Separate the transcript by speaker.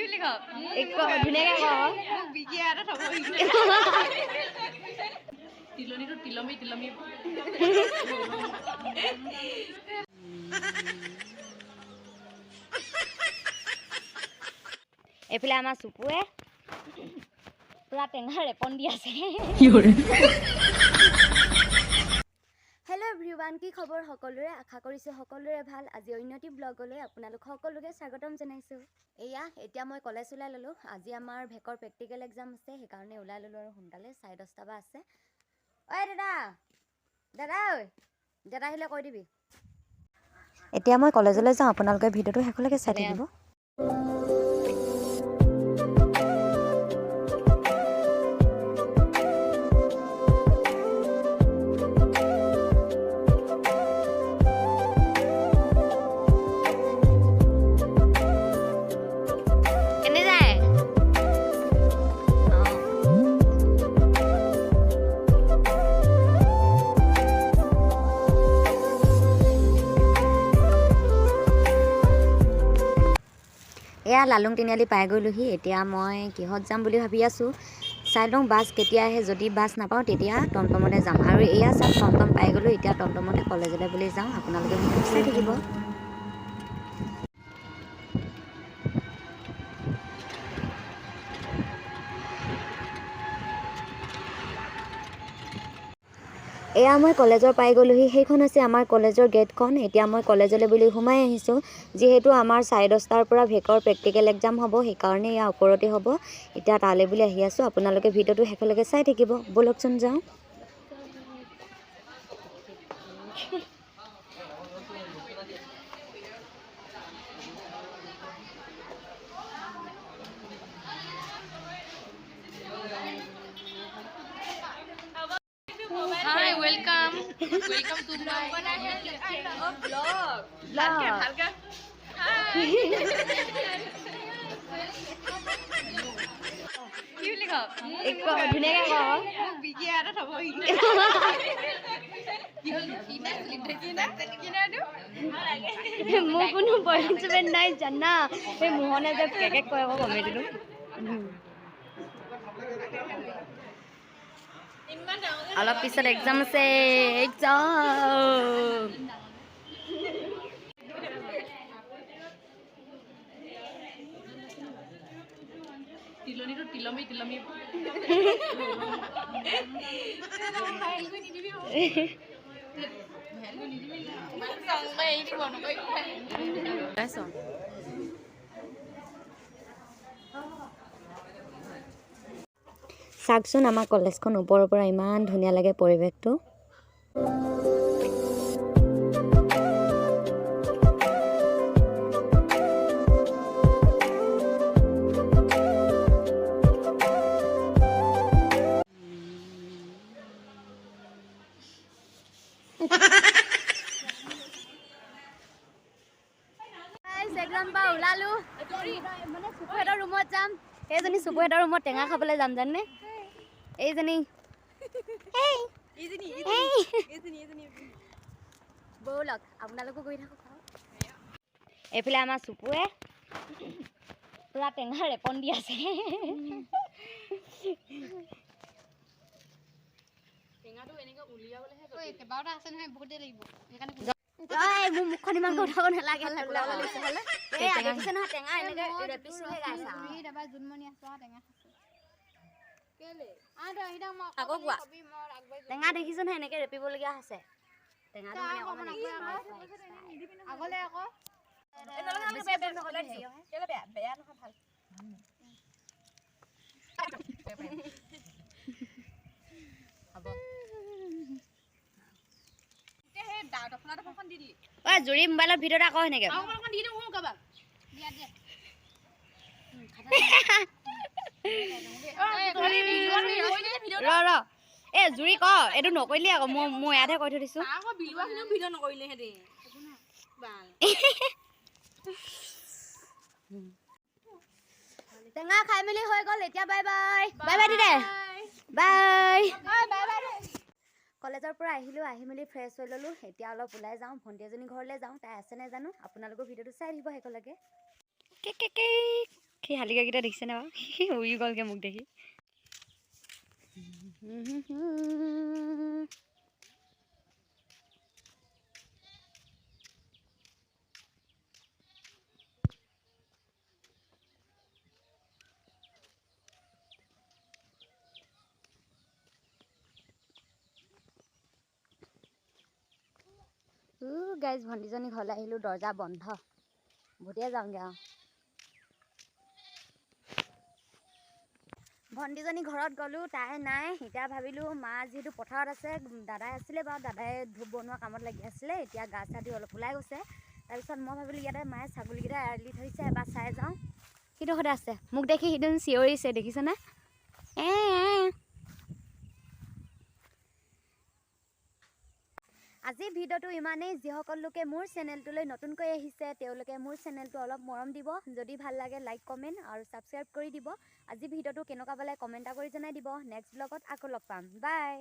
Speaker 1: বুলি কওঁ?
Speaker 2: ধুনীয়াকে ক।
Speaker 1: বিকিয়া এটা থ'ব। তিলনিটো তিলমি তিলমি।
Speaker 2: এইফালে আমাৰ চুপুৱে পুৰা টেঙা ৰেপন দি আছে। হেল্ল' এভৰিৱান, কি খবৰ সকলোৰে? আশা কৰিছোঁ সকলোৰে ভাল। আজি অন্য এটি ব্লগলৈ আপোনালোক সকলোকে স্বাগতম জনাইছোঁ। এয়া এতিয়া মই কলেজ ওলাই ল'লোঁ। আজি আমাৰ ভেকৰ প্ৰেক্টিকেল এক্সাম আছে, সেইকাৰণে ওলাই ল'লোঁ আৰু সোনকালে। 10:30 বা আছে। ঐ দাদা, দাদা, ঐ দাদা, আহিলে কৈ দিবি। এতিয়া মই কলেজলৈ যাওঁ, আপোনালোকে ভিডিঅ'টো শেষলৈকে চাই থাকিব। কেনে যায়? অঁ। এয়া লালুং তিনিআলি পাই গ'লোহি। এতিয়া মই কিহত যাম বুলি ভাবি আছোঁ, চাই লওঁ বাছ কেতিয়া আহে। যদি বাছ নাপাওঁ, তেতিয়া টমটমতে যাম। আৰু এয়া চাওক, টমটম পাই গ'লোঁ। এতিয়া টমটমতে কলেজলৈ বুলি যাওঁ। আপোনালোকে ভিডিঅ'টো চাই থাকিব। এয়া মই কলেজৰ পাই গ'লোহি। সেইখন হৈছে আমাৰ কলেজৰ গেটখন। এতিয়া মই কলেজলৈ বুলি সোমাই আহিছোঁ। যিহেতু আমাৰ 10:30ৰ পৰা ভেকৰ প্ৰেক্টিকেল এক্সাম হ'ব, সেইকাৰণে এয়া ওপৰতে হ'ব। এতিয়া তালৈ বুলি আহি আছোঁ। আপোনালোকে ভিডিঅ'টো শেষলৈকে চাই থাকিব। ব'লকচোন যাওঁ।
Speaker 1: Hi, welcome, welcome to my vlog. ভালকে ভালকে। কি বুলি কওঁ?
Speaker 2: ধুনীয়াকে ক।
Speaker 1: বিকিয়া এটা থ'ব। কি হ'ল? কিনা।
Speaker 2: মোৰ কোনো বয়ফ্ৰেণ্ড নাই জানা। সেই মোহনে যে কেকেক কয় আকৌ কমেডিটো। অলপ পিছত এক্সাম আছে, এক্সাম।
Speaker 1: তিলনিটো তিলমি তিলমি। ভাইৰেল কৰি নিদিবি, ভাইৰেল কৰি নিদিবি। এৰি দিব নকৰিবি। পাইছ?
Speaker 2: চাওকচোন, আমাৰ কলেজখন ওপৰৰ পৰা ইমান ধুনীয়া লাগে পৰিৱেশটো। এক্সাম পৰা ওলালো, মানে চুপুহঁতৰ ৰুমত যাম। সেইজনী চুপুহঁতৰ ৰুমত টেঙা খাবলৈ যাম, জানেনে? এইজনী। ব'লক, আপোনালোকো গৈ থাকক। এইফালে আমাৰ চুপুৱে পুৰা টেঙা ৰেপন দি আছে।
Speaker 1: টেঙাটো এনেকে উলিয়াবলৈহে।
Speaker 3: আছে নহয়, বহুত দেৰি লাগিব সেইকাৰণে।
Speaker 2: ঐ, মোৰ মুখখন ইমানকৈ উঠাব নালাগে। এই দেখিছে নহয়, টেঙা এনেকে ৰেপিছোহে গাইছে।
Speaker 3: তাৰপৰা জোনমণি আছে, টেঙা।
Speaker 2: আকৌ কোৱা, টেঙা দেখিছে নহয়, এনেকে ৰেপিবলগীয়া হৈছে টেঙাটো, মানে অকণমান।
Speaker 3: আগলে আকৌ।
Speaker 1: বেয়া নহয়, ভাল।
Speaker 2: হ'ব।
Speaker 1: দফলা দফাখন দি দিলি।
Speaker 2: ঐ জুৰি, মোবাইলত ভিডিঅ' এটা কৰ সেনেকে।
Speaker 1: অকণমান অকণমান দি দিওঁ কাৰোবাক।
Speaker 3: দিয়া দিয়া।
Speaker 2: ৰ ৰ, এ জুৰি ক, এইটো নকৰিলি আকৌ। মই মই ইয়াতহে কৈ থৈ দিছোঁ।
Speaker 1: আকৌ বিলোৱাখিনিও ভিডিঅ' নকৰিলে সিহঁতি। বাল।
Speaker 2: টেঙা খাই মেলি হৈ গ'ল। এতিয়া বাই বাই, বাই বাই দিদে, বাই। কলেজৰ পৰা আহিলোঁ, আহি মেলি ফ্ৰেছ হৈ ল'লোঁ। এতিয়া অলপ ওলাই যাওঁ, ভণ্টি এজনী ঘৰলৈ যাওঁ। তাই আছে নে জানো। আপোনালোকৰ ভিডিঅ'টো চাই থাকিব শেষলৈকে। কে কে কে। সেই শালিকাকেইটা দেখিছেনে বাৰু? উৰি গ'লগৈ মোক দেখি। গাইজ, ভণ্টিজনী ঘৰলৈ আহিলোঁ, দৰ্জা বন্ধ, ভটিয়াই যাওঁগৈ আৰু। ভণ্টিজনী ঘৰত গ'লোঁ, তাই নাই। এতিয়া ভাবিলোঁ মা যিহেতু পথাৰত আছে, দাদাই আছিলে বাৰু, দাদাই ধূপ বনোৱা কামত লাগি আছিলে, এতিয়া গা চা ধুই অলপ ওলাই গৈছে। তাৰপিছত মই ভাবিলোঁ ইয়াতে মায়ে ছাগলীকেইটা এৰাল দি থৈছে, এবাৰ চাই যাওঁ। সিটো সদায় আছে, মোক দেখি সিদিন চিঞৰিছে, দেখিছেনে? এ আজি ভিডিঅ'টো ইমানেই। যিসকল লোকে মোৰ চেনেলটোলৈ নতুনকৈ আহিছে, তেওঁলোকে মোৰ চেনেলটো অলপ মৰম দিব। যদি ভাল লাগে লাইক, কমেণ্ট আৰু ছাবস্ক্ৰাইব কৰি দিব। আজি ভিডিঅ'টো কেনেকুৱা পালে কমেণ্ট এটা কৰি জনাই দিব। নেক্সট ব্লগত আকৌ লগ পাম। বাই।